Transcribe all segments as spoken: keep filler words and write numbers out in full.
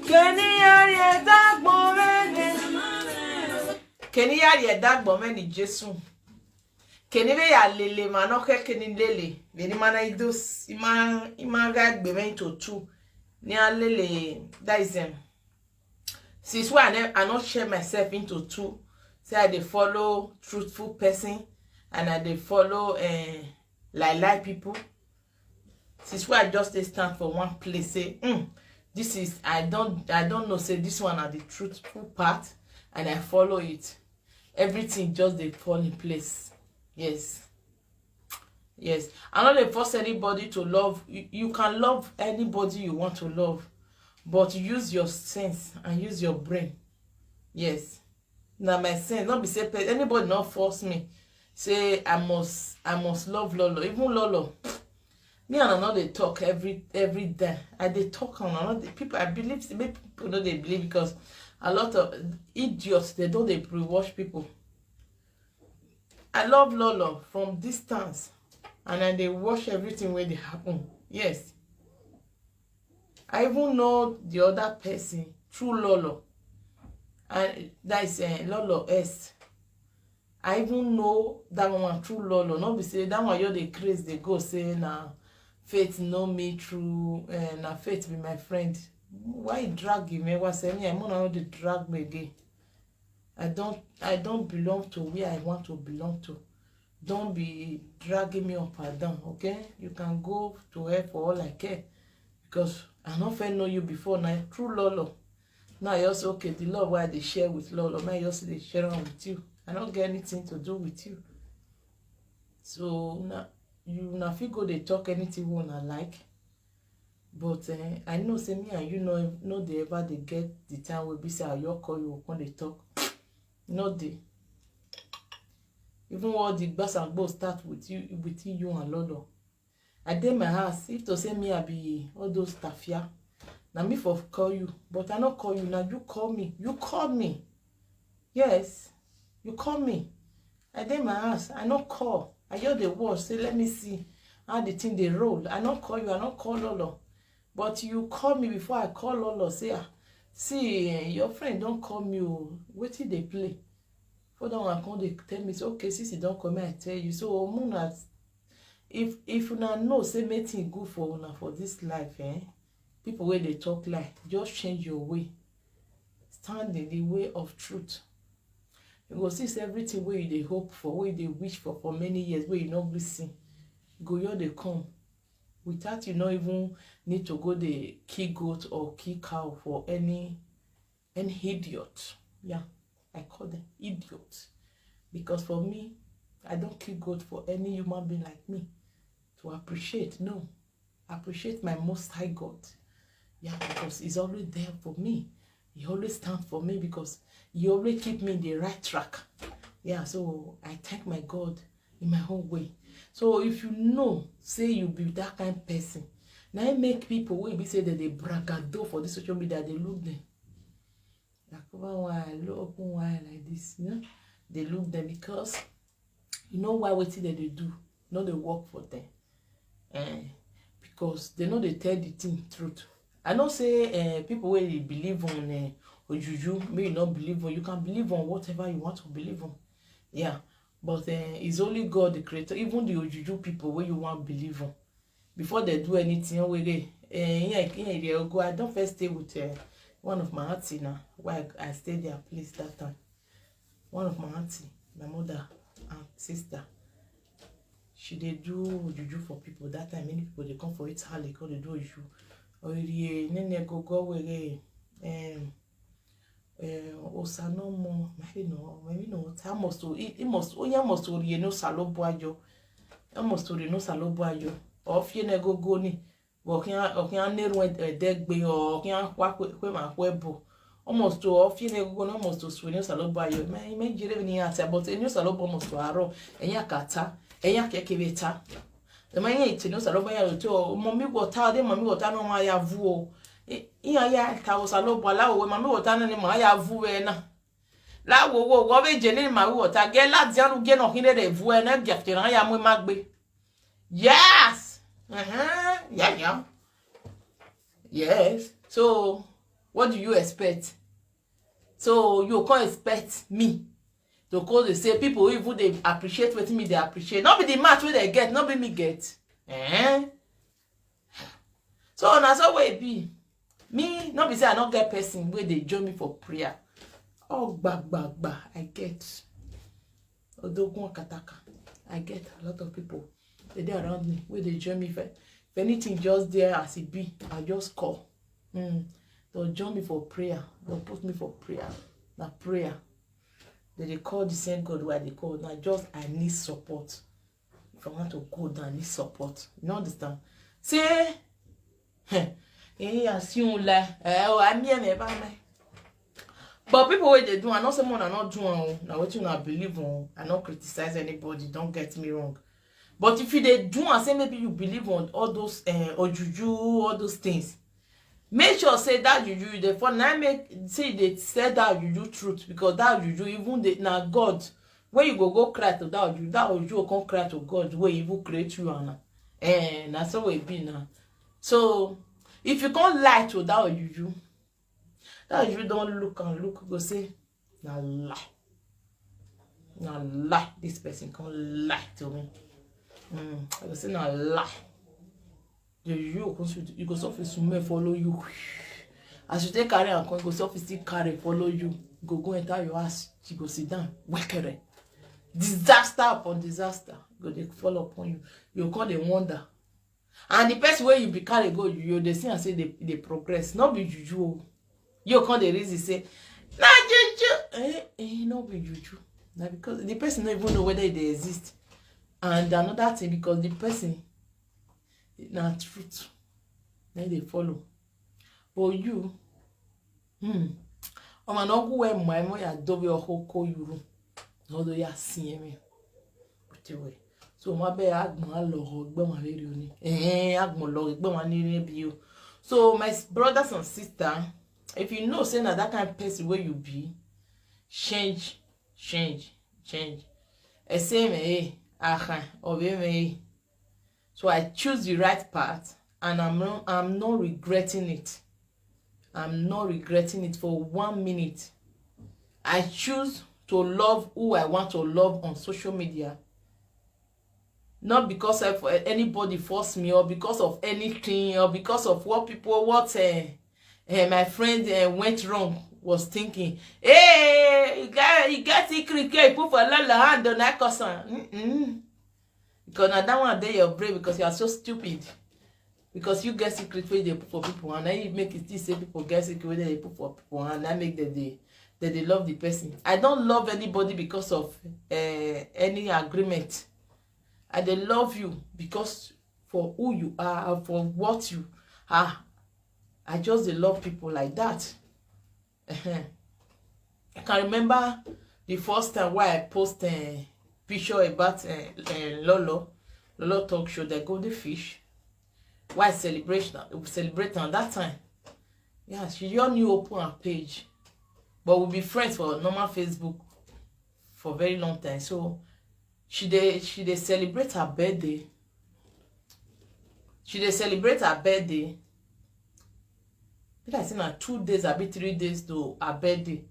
Keni yari edagbo meni. Keni yari edagbo meni Jesu. Keni ve ya lele ma no ke keni lele. Veni mana idos ima ima ga gbe me into two. Ni a lele, that is um, since when I, ne- I not share myself into two. Say I dey follow truthful person and I dey follow uh, lie lie people. Since where I just dey stand for one place, say, mm, this is I don't I don't know say this one are the truthful part, and I follow it. Everything just dey fall in place. Yes. Yes. I no dey force anybody to love. You, you can love anybody you want to love, but use your sense and use your brain. Yes. Na my sense. No be say pe- anybody no force me. Say I must I must love Lolo. Even Lolo. Me and I no dey talk every every day. I dey talk and I no dey people I believe say make people no dey believe because a lot of idiots they don't dey brainwash people. I love Lolo from distance and I dey watch everything wey dey happen. Yes. I even know the other person through Lolo. And that is uh, Lolo S. I even know that one through Lolo. No be say that one you dey craze dey go say na faith know me through uh, na faith be my friend. Why you drag me? Why say me? I'm not dey drag me again. I don't I don't belong to where I want to belong to. Don't be dragging me up and down, okay? You can go to hell for all I care. Because I don't fair know you before now. True Lolo. Now I also okay the love why they share with Lolo. Now I also they share am with you. I don't get anything to do with you. So now you na fit go dey talk anything wey una like. But eh, I know say me and you no no dey ever dey get the time wey be say I your call you come dey talk. No dey. Even all the gbas and gbos start with you with you and Lolo. I dey my house. If to say me I be all those tafia, na me for call you. But I no call you. Na you call me. You call me. Yes, you call me. I dey my house. I no call. I just dey watch. Say let me see how the thing dey roll. I no call you. I no call Lolo. But you call me before I call Lolo. Say ah, see eh, your friend don call me o. Wetin dey play? For that one come dey tell me say okay since you don call me I tell you. So Muna, if if una know say make thing good for una for this life eh, people wey dey talk lie just change your way. Stand in the way of truth. You go see say everything wey you dey hope for, wey you dey wish for for many years, wey you no gree see, go your dey come. Without you no even need to go dey kill goat or kill cow for any any idiot. Yeah, I call them idiot. Because for me, I don't kill goat for any human being like me to appreciate. No, appreciate my most high God. Yeah, because he's always there for me. He always stands for me because he always keep me in the right track. Yeah, so I thank my God in my own way. So if you know, say you be that kind person, now I make people wey be say that they bragado for this social media, they look them. Like over why I look open why like this, you know, they look them because you know why wetin dem dey do no dey work for them. Eh, because they no dey tell the thing truth. I know say eh, people wey dey believe on eh, ojuju, may you not believe on. You can believe on whatever you want to believe on. Yeah, but eh, it's only God the creator. Even the ojuju people wey you wan believe on, before they do anything, oh, wait, eh, eh, yeah, yeah, yeah, go. I don't first stay with uh, one of my auntie now. Why I stay their place that time. One of my auntie, my mother and sister, she dey do juju for people. That time, many people they come for it, how they call they do juju. Oye, nene go go away. Um, eh, Osanomo, maybe no, maybe no. I must to, he, he must, oh yeah, must to, you know, Salobuajo. I must to, you know, Salobuajo. Or if you go go ni, or can, or can near when a dead bay, or can quack with my webo. Almost to, or if you go, almost to swing, Salobuajo. May, may you live in the answer, but in your Salobo must to arrow, and yakata, and yakekivita. The man yet to know Salobuajo to, Mommy water, the Mommy water no my avuo. Iya ya ta o Salobo, allow, Mommy water, and my avuena. La wo wo wo ve jene ma wo ta ge la dia ru ge no hine de vu ene ge fte na ya mu ma gbe. Yes. Uh-huh. Yeah, yeah. Yes. So What do you expect? So you can't expect me to call dey say people even dey appreciate wetin me dey appreciate. No be the match wey dem get, no be me get. Eh? So na so wey e be. Me, no be say I no get person wey dey join me for prayer. Oh, gba, gba, gba, I get. Odogun Akataka, I get a lot of people. They dey around me, wey dey join me. If, if anything just there as e be, I just call. Mm. They'll join me for prayer. They'll put me for prayer. Na prayer. They dey call the same God wey I dey call. Na just I need support. If I want to go down, I need support. You understand? Say, eh, eh, assume like, eh, oh, I mean, eh, bye, bye. But people wey dey do, I no say more, I no do am o. Na wetin una believe on. I no criticize anybody. Don't get me wrong. But if you dey do and say maybe you believe on all those, eh, ojuju, all those things, make sure say that juju you dey for na make say you dey sell that juju truth, because that juju even dey na God. When you go go cry to that juju, that juju go come cry to God wey even create you and eh, na so we be now. So if you come lie to that juju, that juju don look and look, go say na lie. Na lie. This person come lie to me. Mm, I go say na lie. The you go so you go so fit smell follow you. As you take carry and come, you go so fit still carry follow you. You go go enter your house. You go sit down. Wekere. Disaster upon disaster go dey fall upon you. You come dey wonder. And the person wey you be carry go, you dey see and say they, they progress. No be juju o. You come dey reason say na juju. Eh, eh, no be juju. Na because the person no even know whether they exist. And another thing, because the person na truth na dey follow. But you, hmm, ọmọ na ọgwụ wee mma emo ya dobe ọhụụ ko yuru. N'ọdụ ya si eme. Otewe. So ma be agbọn alọghọ gbe ma rere oni. Eh, agbọn lọghọ gbe ma rere bi o. So my s- brothers and sisters, if you know say na that kind of person where you be, change, change, change. Ese me eh, aha, obe me eh. So I choose the right path, and I'm not, I'm not regretting it. I'm not regretting it for one minute. I choose to love who I want to love on social media. Not because of, uh, anybody forced me, or because of anything, or because of what people, what uh, uh, my friend uh, went wrong was thinking. Hey, you got, you got secret you put for Lala hand on that cousin. Mm-mm. Because na that one dey your brain because you are so stupid. Because you get secret wey you dey put for people, and then you make it think say people get secret wey dem dey put for people, and that make dem dey dem dey love the person. I don't love anybody because of uh, any agreement. I dey love you because for who you are and for what you are. I just dey love people like that. Ehen. I can remember the first time why I post a picture about uh, uh, Lolo, Lolo talk show, the Golden Fish. Why celebration? We celebrate on that time. Yeah, she just new open her page, but we be friends for normal Facebook for a very long time. So she dey she dey celebrate her birthday. She dey celebrate her birthday. Be like say na two days abi three days to her birthday.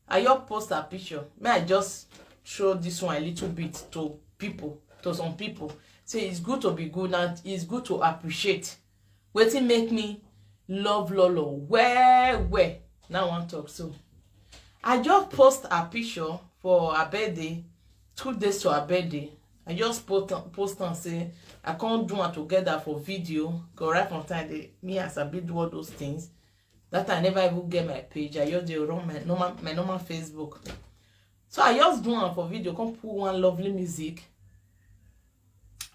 I just post her picture. May I just show this one a little bit to people, to some people. Say it's good to be good and it's good to appreciate. Wetin make me love Lolo well well. Now I wan talk so. I just post her picture for her birthday, two days to her birthday. I just post am- post am say I come do am together for video. Go right from time dey me as I be do all those things. That time I never even get my page. I just dey run my normal my normal Facebook. So I just do am for video, come put one lovely music.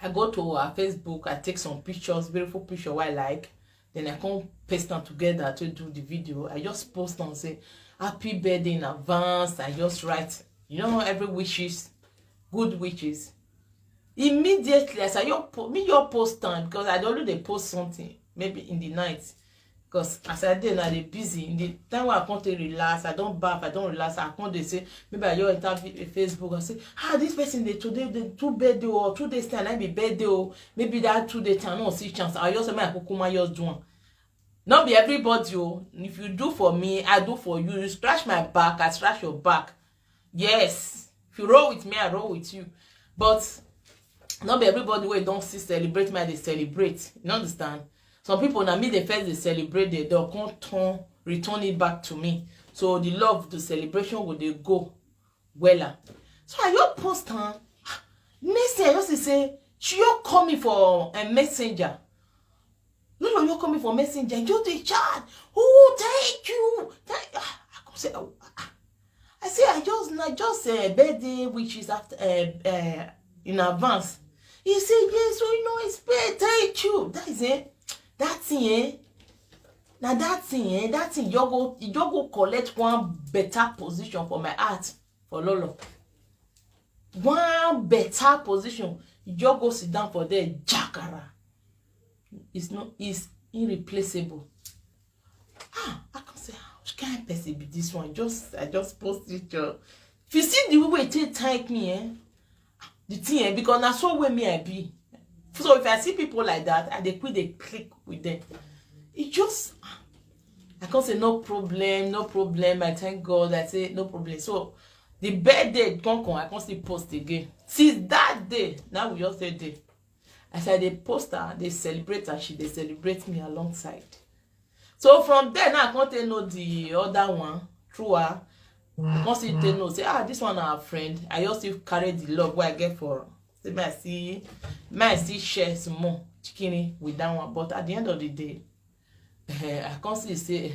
I go to her Facebook, I take some pictures, beautiful picture wey I like. Then I come paste them together to do the video. I just post and say happy birthday in advance. I just write, you know, every wishes, good wishes. Immediately as I your po- me your post time because I don't know they post something maybe in the night. Because as I did now, they busy. In the time when I come to relax, I don't bath, I don't relax. I come they say maybe I your enter vi- Facebook. I say, ah, this person they today they two birthday or two days time I be birthday or maybe that two day time no see chance. I just say my kukuma just do one. No be everybody o. If you do for me, I do for you. You scratch my back, I scratch your back. Yes. If you roll with me, I roll with you. But no be everybody wey don still celebrate me, I dey celebrate. You understand? Some people, na me dey first dey celebrate, dem don come turn, return it back to me. So the love, the celebration go dey go wella. So I just post am. Next thing I just see say she just call me for a messenger. No, no, you call me for messenger. You dey chat. Oh, thank you. Thank, ah, I come say, oh, ah, ah. I say, I just, na just uh, birthday, which is after uh, uh, in advance. He say, yes, so you know, it's paid. Thank you. That is it. That thing, eh? Now that thing, eh? That thing, you go, you go collect one better position for my heart, for Lolo. One better position. You just go sit down for there, jakara. It's not, it's irreplaceable. Ah, I come say, ah, which kind person be this one? Just, I just post it, Joe. If you see the way they take me, eh? The thing, eh? Because na so way me I be. So if I see people like that, I dey quick dey click with them. It just, ah, I can't say no problem, no problem. I thank God. I say no problem. So the birthday come come, I can't still post again. Since that day, now we just say day. As I dey post her, dey celebrate her, she dey celebrate me alongside. So from there now, I come take know the other one through her. I come still take know say, ah, this one na her friend. I just still carry the love wey I get for her. Say, may I see, may I see share some more chicken with that one. But at the end of the day, eh, I come see say,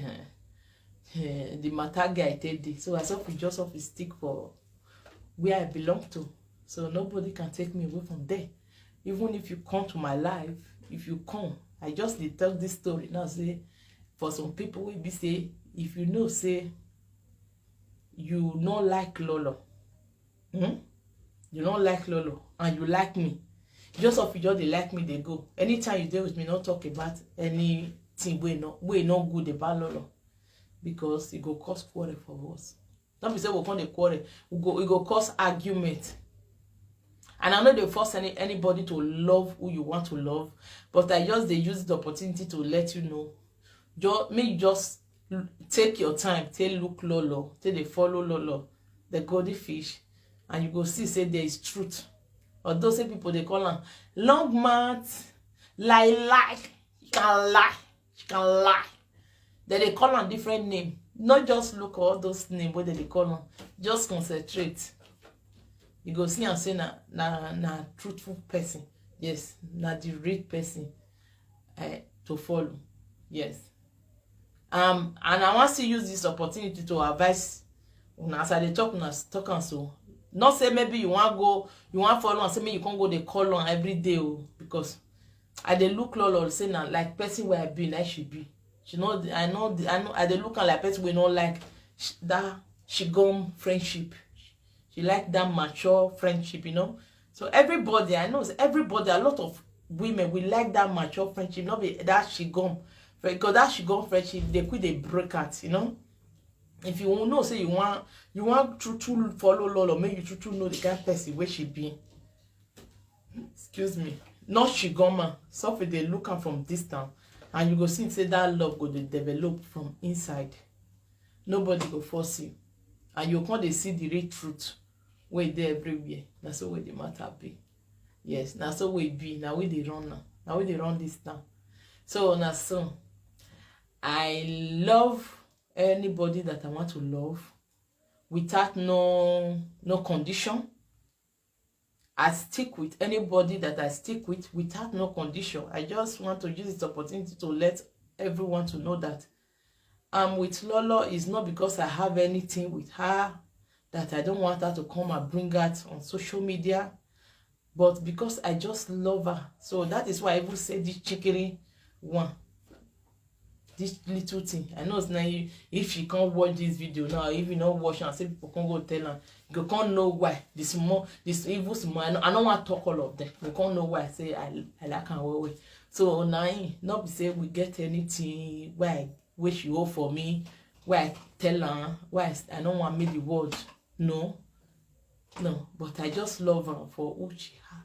eh, eh, the matter guy take dey. So I suffer, just suffer stick for where I belong to. So nobody can take me away from there. Even if you come to my life, if you come, I just dey tell this story now. Say for some people wey be say, if you know say you no like Lolo, hmm? You no like Lolo, and you like me, just of you just dey like me, dey go. Anytime you dey with me, no talk about anything wey no, wey no good about Lolo, because e go cause quarrel for us. No be say we come dey quarrel, we go, e go cause argument. And I no dey force any, anybody to love who you want to love, but I just dey use the opportunity to let you know. Just, make you just l-, take your time, take look Lolo, take dey follow Lolo, the golden fish, and you go see say there is truth. Although say people dey call am long mouth, lie lie, you can lie, you can lie. Dem dey call am different name. No just look all those names wey dem dey call am. Just concentrate. You go see am say na, na, na truthful person. Yes, na the real person, eh, to follow. Yes. Um, and I wan still use this opportunity to advise una as I dey talk, una s-, talk am so. Not say maybe you wan go, you wan follow am, say make you come go dey call am every day o, because I dey look Lolo say na like person wey I be, na she be. She no, I know, I know, I dey look am like person wey no like sh-, that shigom friendship. She like that mature friendship, you know. So everybody, I know say everybody, a lot of women, we like that mature friendship, not be that shigom. Because that shigom friendship, they quick dey break out, you know. If you know say you want, you want true true follow Lolo, make you true true know the kind person wey she be. Excuse me. Not shigoma. Suffer dey look am from distance, and you go see say that love go dey develop from inside. Nobody go force you, and you come dey see the real truth wey dey everywhere. Na so wey the matter be. Yes, na so wey be. Na we dey run now. Na we dey run this town. So na so I love anybody that I want to love without no, no condition. I stick with anybody that I stick with without no condition. I just want to use this opportunity to let everyone to know that I'm with Lolo is not because I have anything with her that I don't want her to come and bring out on social media, but because I just love her. So that is why I even say this chickering one, this little thing. I know it's not you. If she can't watch this video now, if you not watch and say people can't go tell her, you can't know why. This small, this evil small. I don't, I don't want to talk all of them. You can't know why I say I, I like her well, well. So now, eh, not be say we get anything why, where she owe for me, why I tell her, why I, I don't want me the world. No, no, but I just love her for who she are,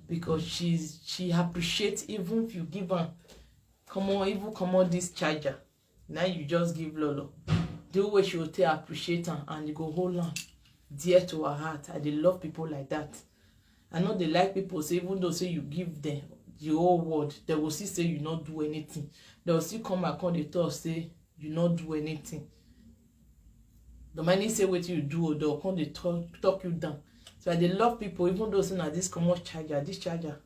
because she's, she appreciates even if you give her Comot, even comot this charger. Now you just give Lolo. The way she will take appreciate am and you go hold am dear to her heart. I dey love people like that. I no dey like people say, even though say you give them the whole world, they will still say you not do anything. They will still come back on the talk say you not do anything. The money say what you do, they'll come they talk, talk you down. So I dey love people, even though say na this comot charger, this charger.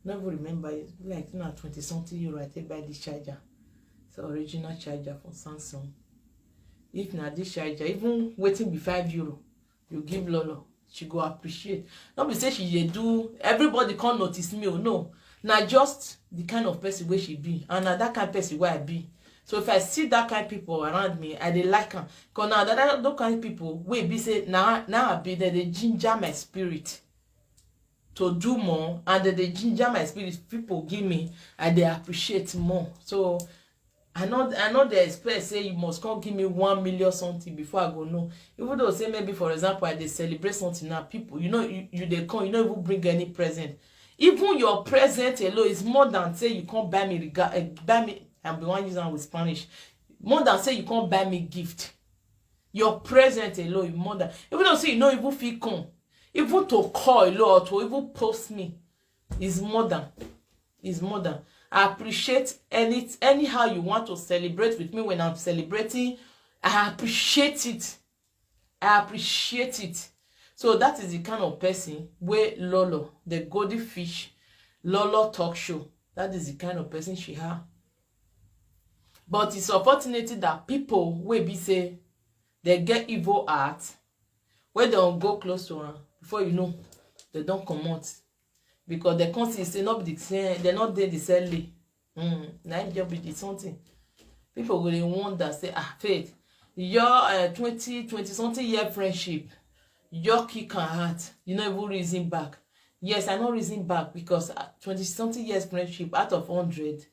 Never remember it. Like na twenty something euro I take buy this charger. It's original charger from Samsung. If na this charger, even waiting be five euro, you give Lolo, she go appreciate. Not be say she dey do everybody can't notice me. Oh no, na just the kind of person where she be, and na that kind of person where I be. So if I see that kind of people around me, I dey like am. Cause na that, that kind of people wey be say na now I be there, they ginger my spirit to do more, and they dey ginger my spirit. People give me, I dey appreciate more. So I no, I no dey expect say you must come give me one million something before I go know. Even though say maybe, for example, I dey celebrate something now, people, you know, you, you dey come, you no even bring any present. Even your present alone is more than say you come buy me rega- eh, buy me. I be wan use am with Spanish. More than say you come buy me gift. Your present alone is more than, even though say you no even fit come, even to call alone or to even post me is more than, is more than. I appreciate any, anyhow you want to celebrate with me when I'm celebrating. I appreciate it. I appreciate it. So that is the kind of person where Lolo, the golden fish, Lolo talk show. That is the kind of person she are. But it's unfortunate that people wey be say they get evil heart, wey dem go close to am, before you know, they don comot, because they come see say no be the same, they no dey the same lane. Mm, na im just be the something. People go dey wonder say, ah, Faith, your uh, twenty, twenty something year friendship, your kick and heart, you no even reason back. Yes, I no reason back, because uh, twenty something years friendship out of hundred,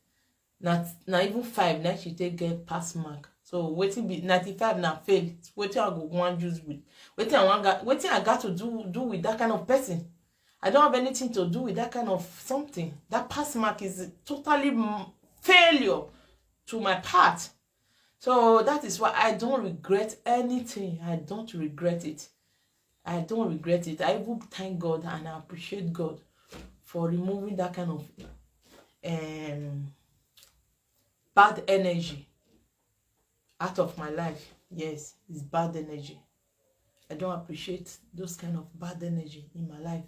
na, na even five na she take get pass mark. So wetin be ninety-five na fail. Wetin I go wan use with? Wetin I wan ga- wetin I got to do do with that kind of person? I don't have anything to do with that kind of something. That pass mark is totally mm, failure to my part. So that is why I don't regret anything. I don't regret it. I don't regret it. I even thank God and I appreciate God for removing that kind of um, bad energy out of my life. Yes, it's bad energy. I don't appreciate those kind of bad energy in my life.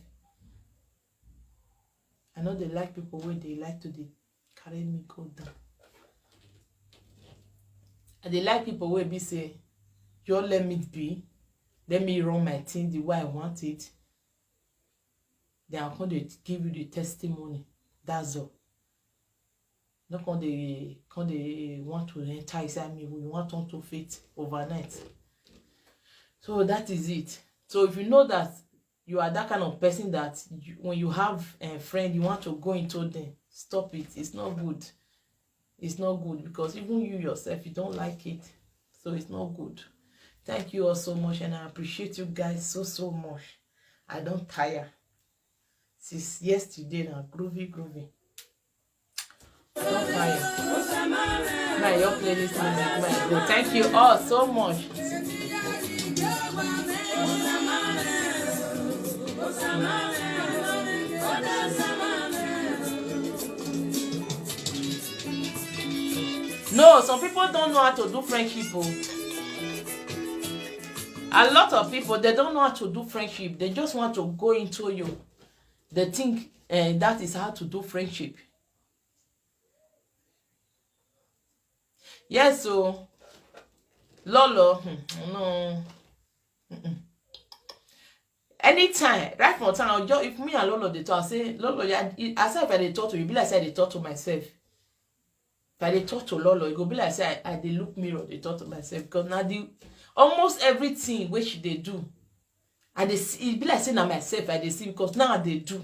I know they like people where they like to dey carry me go down. I dey like people wey be say, just let me be, let me run my thing the way I want it. Then I come dey give you the testimony. That's all. No come dey come dey want to enter inside me. We want turn to faith overnight. So that is it. So if you know that you are that kind of person that you, when you have a friend, you want to go into them, stop it. It's not good. It's not good because even you yourself, you don't like it. So it's not good. Thank you all so much, and I appreciate you guys so, so much. I don't tire. Since yesterday now, groovy, groovy. Don't tire. My your playlist music, my bro. Thank you all so much. No, some people don't know how to do friendship. Oh. A lot of people, they don't know how to do friendship. They just want to go into you. They think uh, that is how to do friendship. Yes, so Lolo, hmm, no. Mm-mm. Anytime, right from time, I'll just, if me and Lolo they talk, I say, Lolo, yeah, I say if I dey talk to you, be like say I dey talk to myself. If I dey talk to Lolo, it go be like say I, I dey look mirror, dey talk to myself because now the almost everything wey she dey do, I dey see, it be like say na myself I dey see because now I dey do.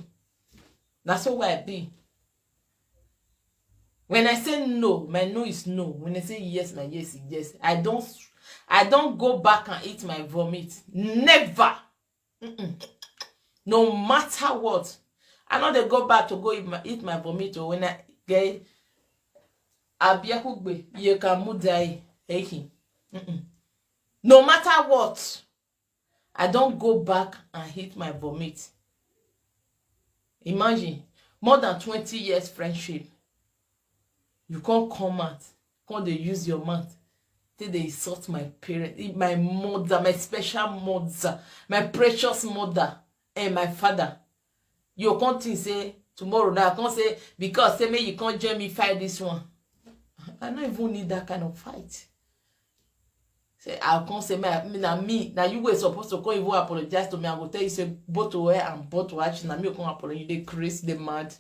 That's so why I be. When I say no, my no is no. When I say yes, my yes is yes. I don't, I don't go back and eat my vomit. Never. Mm-mm. No matter what, I know they go back to go eat my, eat my vomit. Or when I get, Abiakugbe, you can mudai, Eki. Mm-mm. No matter what, I don't go back and hit my vomit. Imagine, more than twenty years friendship. You can't come out, can't they use your mouth. Till they insult my parents, my mother, my special mother, my precious mother, and my father. You can't think say tomorrow now, I can't say because say me you can't join me fight this one. I don't even need that kind of fight. Say I can't say me, me na me, now you were supposed to come even apologize to me. I go tell you say both to her and both to her. Now me you come apologize. You dey crazy, dey mad.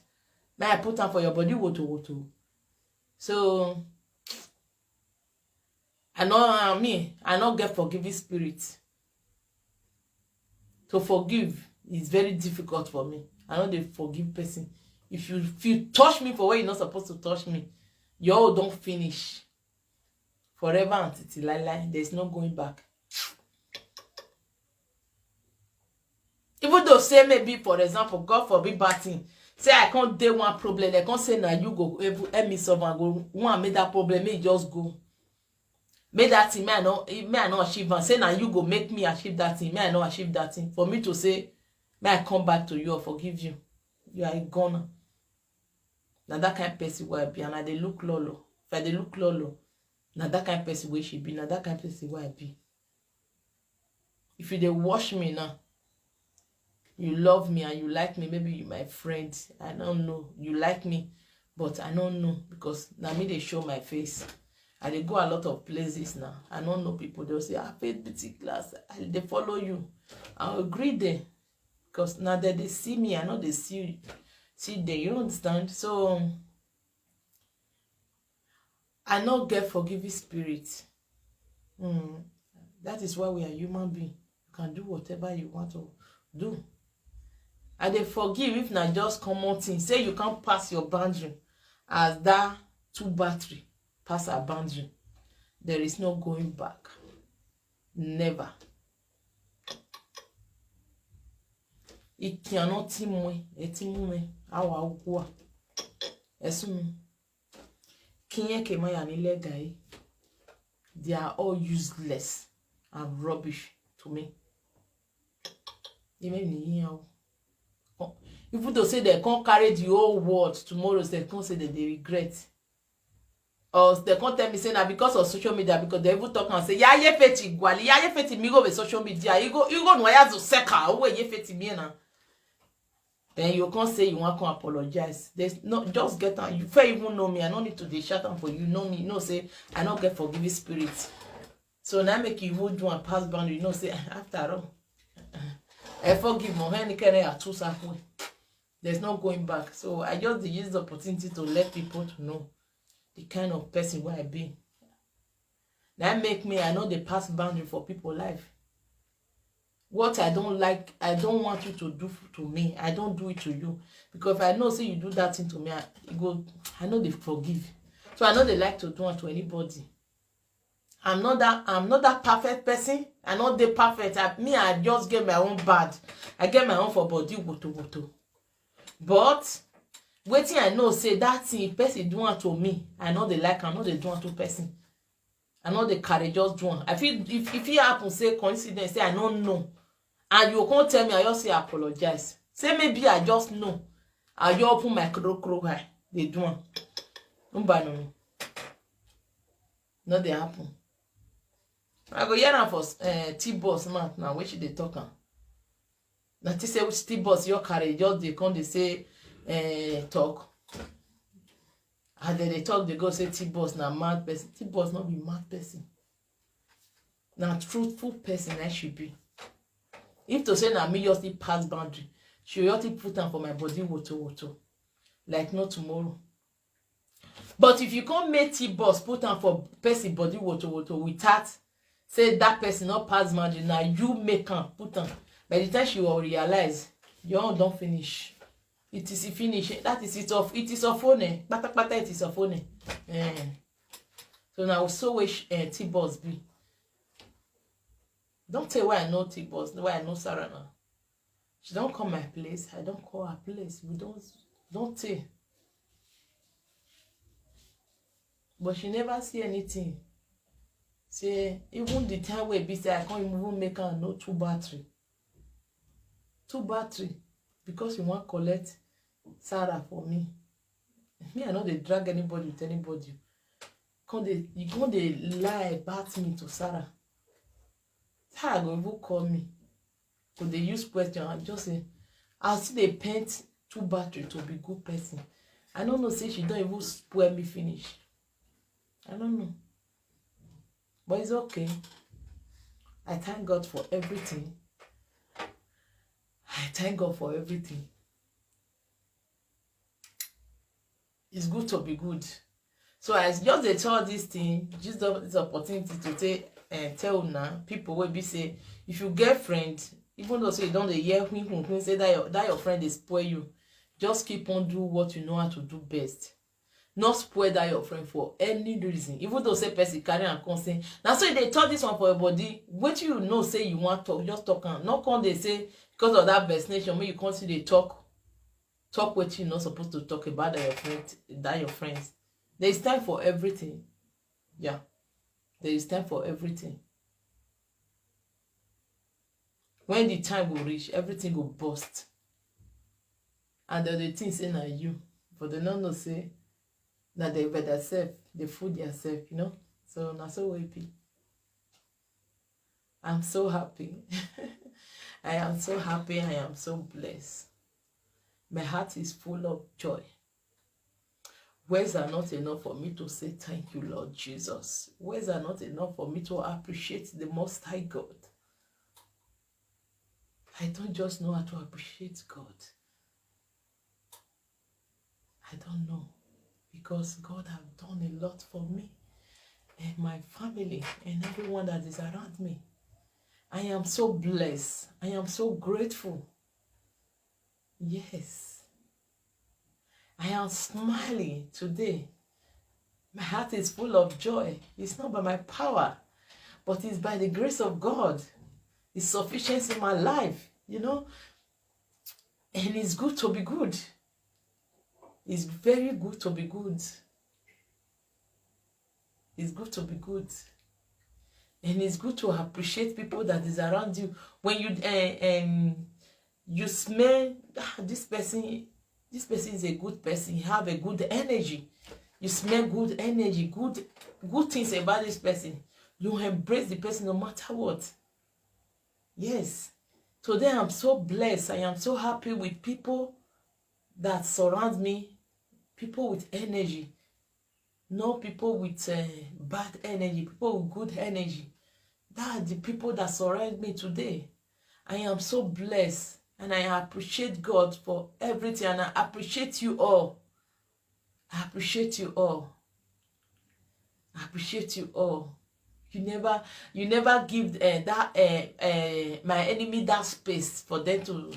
Now I put am for your body, woto woto. So I know uh, me, I not get forgiving spirit. To forgive is very difficult for me. I know they forgive person. If you if you touch me for where you're not supposed to touch me, your own don't finish. Forever and till lie lie, there's no going back. Even though say maybe for example, God forbid bad thing, say I can't do one problem, they can't say now you go help me solve and go one make that problem, may just go. Make that thing may I not may I not achieve and say now you go make me achieve that thing, may I not achieve that thing. For me to say, may I come back to you or forgive you. You are a goner. Now that kind of person where I be and I they look lolo. If I they look lolo, now that kind of person where she be, now that kind of person where I be. If you they watch me now, you love me and you like me, maybe you my friend. I don't know. You like me, but I don't know because now me they show my face. I they go a lot of places now. I don't know people. They'll say, I paid beauty class. I they follow you. I agree there. Because now that they see me, I know they see see there. You understand? So I not get forgiving spirit. Mm. That is why we are human being. You can do whatever you want to do. I they forgive if not just common thing. Say you can't pass your boundary as that two battery pass our boundary. There is no going back. Never. Ikiano timwe, etimwe, awa ukua. Esumi. Kinye kema ya ni legai. They are all useless and rubbish to me. They make me hear. Even though say they can't carry the whole world tomorrow, they can't say that they regret. Or they can't tell me say na because of social media, because they even talk and say, yeah, ye feti gwali, yeah, ye feti mi go with social media. You go, you go no ya zo seka, uwe ye feti mi na. Then you can't say you want to apologize. There's no just get on. You fair even know me. I don't need to dey shout am for you. Know me. You know say I don't get forgiving spirit. So now make you who do and pass boundary. You know say after all, I forgive more. Any kind of two sakwe. There's no going back. So I just dey use the opportunity to let people to know the kind of person where I be. That make me I know the pass boundary for people life. What I don't like, I don't want you to do to me. I don't do it to you. Because if I know say you do that thing to me, I, you go, I know they forgive. So I know they like to do it to anybody. I'm not that I'm not that perfect person. I know they perfect. I, me, I just get my own bad. I get my own for body woto woto. But waiting, I know say that thing if person do one to me, I know they like. I know they do one to person. I know they carry just do one. I feel if if it happen, say coincidence, say I don't know, and you can't tell me. I just say apologize. Say maybe I just know. I just open my crow crow eye. They do one. Don't buy no me. No, they happen. I go hear am for uh, T-Boss mouth now, which they talk am. Na think say which T-Boss your carry, just they come, they say uh, talk. And then they talk, they go say T-Boss na mad person. T-Boss not be mad person. Na truthful person I should be. If to say na me just dey pass boundary, she just dey put am for my body woto woto. Like no tomorrow. But if you come make T-Boss put am for person body woto woto without say that person not pass boundary, now you make am put am. By the time she will realize, your own don't finish. It is finish. That is it off. It is off one. Pata pata it is off one. Eh. So now so which uh, T-Boss be. Don't tell why I know T-Boss, why I know Sarah now. She don't call my place. I don't call her place. We don't don't tell. But she never see anything. Say, even the time wey be say I can't even make her know two battery. Two battery, because you wan collect Sarah for me. Me, I no dey drag anybody with anybody. Come dey, you come dey lie about me to Sarah. Sarah go even call me. Go dey use question and just say, I still dey paint two battery to be good person. I no know say she don even spoil me finish. I don't know. But it's okay. I thank God for everything. I thank God for everything. It's good to be good. So I just dey tell this thing, use this opportunity to say, eh, tell una people wey be say, if you get friend, even though say you don dey hear whom whom whom say that your, that your friend dey spoil you, just keep on do what you know how to do best. No spoil that your friend for any reason. Even though say person carry am come say, na so you dey talk this one for your body. Wetin you know say you wan talk, just talk am. No come dey say because of that vaccination, make you come still dey talk, talk wetin you no suppose to talk about that your friend, that your friends. There is time for everything. Yeah, there is time for everything. When the time go reach, everything go burst. And dem dey think say na you, but dem no know say na the weather sef dey fool their self, you know. So na so we be. I'm so happy. I am so happy. I am so blessed. My heart is full of joy. Words are not enough for me to say thank you, Lord Jesus. Words are not enough for me to appreciate the Most High God. I don't just know how to appreciate God. I don't know, because God have done a lot for me and my family and everyone that is around me. I am so blessed. I am so grateful. Yes. I am smiling today. My heart is full of joy. It's not by my power, but it's by the grace of God. It's sufficient in my life, you know. And it's good to be good. It's very good to be good. It's good to be good. And it's good to appreciate people that is around you. When you, eh, um, you smell, ah, this person, this person is a good person. He have a good energy. You smell good energy, good, good things about this person. You embrace the person no matter what. Yes. Today I'm so blessed. I am so happy with people that surround me. People with energy. No people with, uh, bad energy. People with good energy. That are the people that surround me today. I am so blessed, and I appreciate God for everything, and I appreciate you all. I appreciate you all. I appreciate you all. You never, you never give, uh, that, uh, uh, my enemy that space for them to,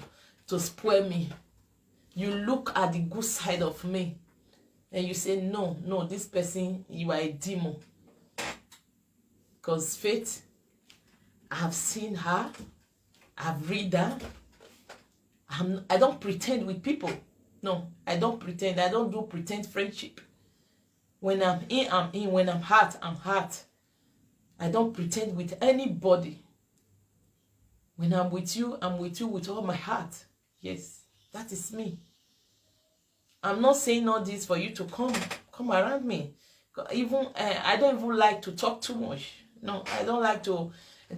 to spoil me. You look at the good side of me, and you say, no, no, this person, you are a demon. Because Faith, I've seen her, I've read her. I'm, I don't pretend with people. No, I don't pretend. I don't do pretend friendship. When I'm in, I'm in. When I'm hurt, I'm hurt. I don't pretend with anybody. When I'm with you, I'm with you with all my heart. Yes, that is me. I'm not saying all this for you to come, come around me. Even, uh, I don't even like to talk too much. No, I don't like to,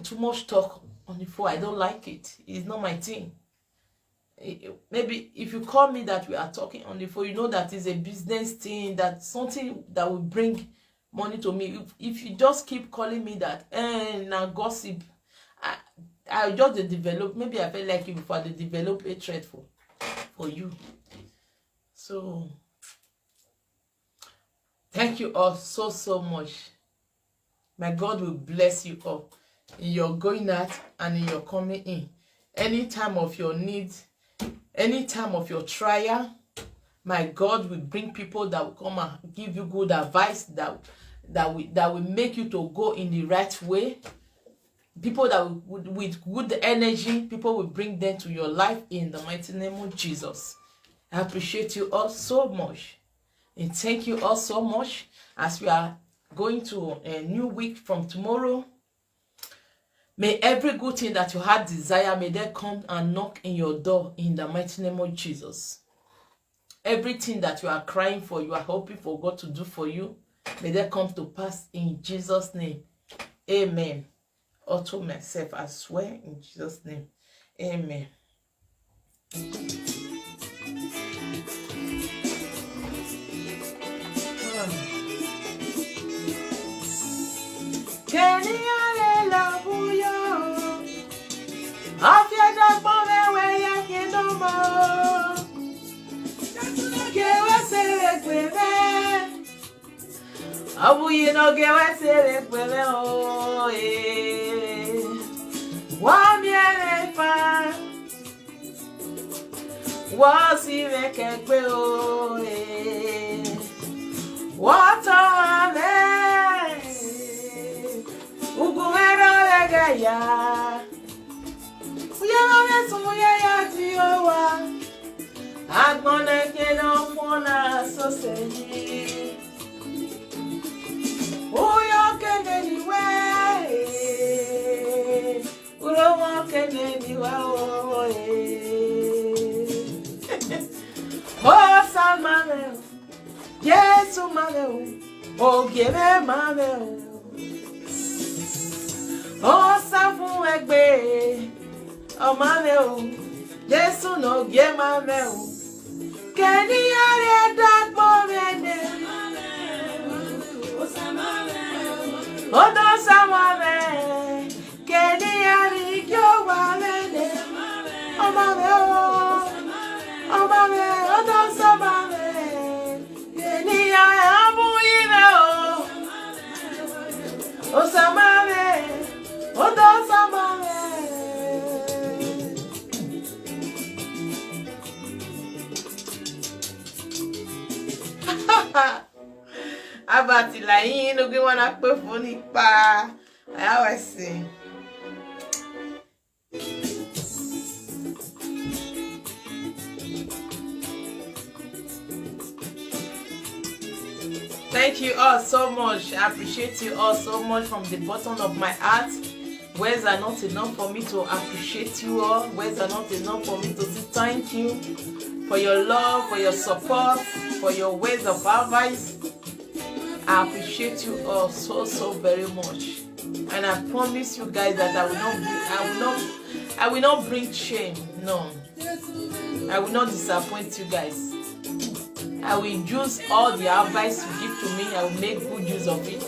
too much talk on the phone. I don't like it. It's not my thing. Eh, maybe if you call me that we are talking on the phone, you know that is a business thing, that something that will bring money to me. If, if you just keep calling me that, eh, na gossip, I, I just dey develop. Maybe I feel like you before, I dey develop hatred for, for you. So thank you all so, so much. My God will bless you all in your going out and in your coming in. Any time of your need, any time of your trial, my God will bring people that will come and give you good advice, that, that will, that will make you to go in the right way. People that will, with, with good energy, people will bring them to your life in the mighty name of Jesus. I appreciate you all so much. And thank you all so much. As we are going to a new week from tomorrow, may every good thing that your heart desire, may they come and knock in your door in the mighty name of Jesus. Everything that you are crying for, you are hoping for God to do for you, may they come to pass in Jesus' name. Amen. Unto myself, I swear in Jesus' name. Amen. Keni ale labuyo. Afia dakpo mewe ya kinomo. Kewe sere kwebe. Abuye no kewe sere kwebe o eh. Wa mi ele fa. Wa si me kekwe o eh. Wa ta me. Ugu ero lega ya. Uye ma me sun uye ya ti o wa. Agbon na ke no fona so se yi. Uyo kene ni we. Ulo mo kene ni wa o eh. Hosanna me. Jesu mame o, oge me mame o. Osa fun egbe, o mame o. Jesu no ge mame o. Keni are dagbo mene. Odo sa mame. Keni ari kyo wa mene. O mame o. O mame, odo sa mame. Keni ari amu ime o. O sa mame. Odo sa mame. Abati la yin no gbe wana pe foni pa. Aya wa si. Thank you all so much. I appreciate you all so much from the bottom of my heart. Words are not enough for me to appreciate you all. Words are not enough for me to say thank you for your love, for your support, for your words of advice. I appreciate you all so, so very much. And I promise you guys that I will not, I will not, I will not bring shame. No, I will not disappoint you guys. I will use all the advice you give to me. I will make good use of it.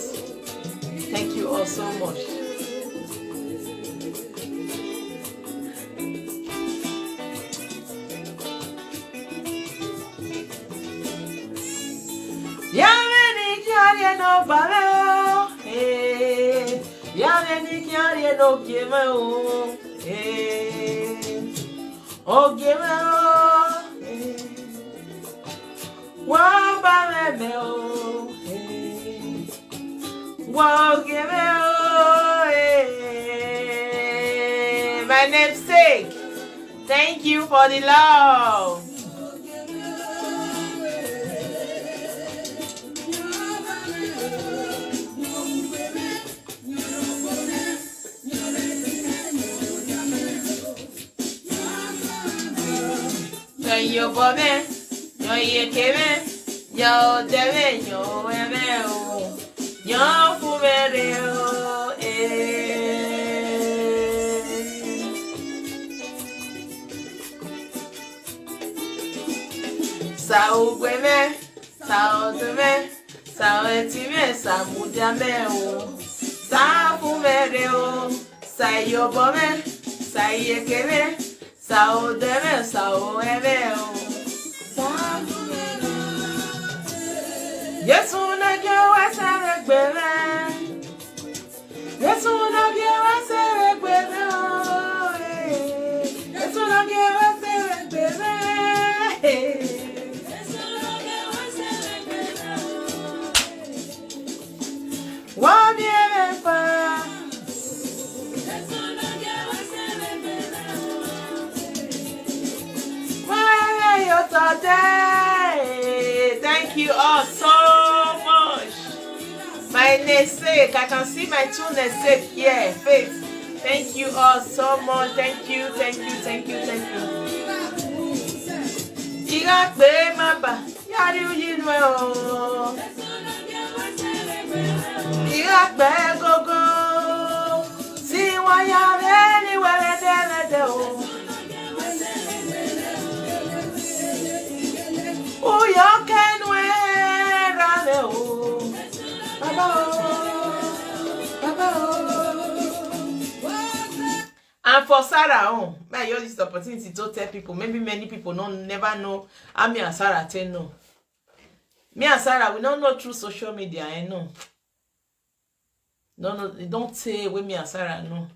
Thank you all so much. Yameni kiarie no bale o, eh. Yameni kiarie no kieme o, eh. O kieme o, eh. Wa ba me me o, eh. Wa o kieme o, eh. My namesake. Thank you for the love. Yo yo bo me, yo ye ke me, yo de me, yo e me o. Yan fún mẹ́rẹ̀ o, eh. Sa ògbé mẹ́, sa ọdún mẹ́, sa ẹtì mẹ́, sa múdà mẹ́ o. Sa fún mẹ́rẹ̀ o, sa ìyọ̀bọ̀ mẹ́, sa ìyẹ̀kẹ̀ mẹ́, Sao deme, sao ebe o. Yesu na ge wa sere gbere. Yesu na ge wa sere gbere o. Yesu na ge wa sere gbere. Wa mi ebe fa. Thank you all Nesek, I can see my two Nesek here. Faith, thank you all so much. Thank you, thank you, thank you, thank you. Ìrà pé má bà yára yìí nù ẹ o. Ìrà pé gógó sí wọn yá rẹ ní wẹrẹdẹrẹdẹ o. Uyọ kẹnu ẹ rà lẹ o. Bàbá o, bàbá o. And for Sarah own, may I use this opportunity to tell people, maybe many people no never know how me and Sarah take know. Me and Sarah, we don't know through social media, I know. No, no, they don't say where me and Sarah know.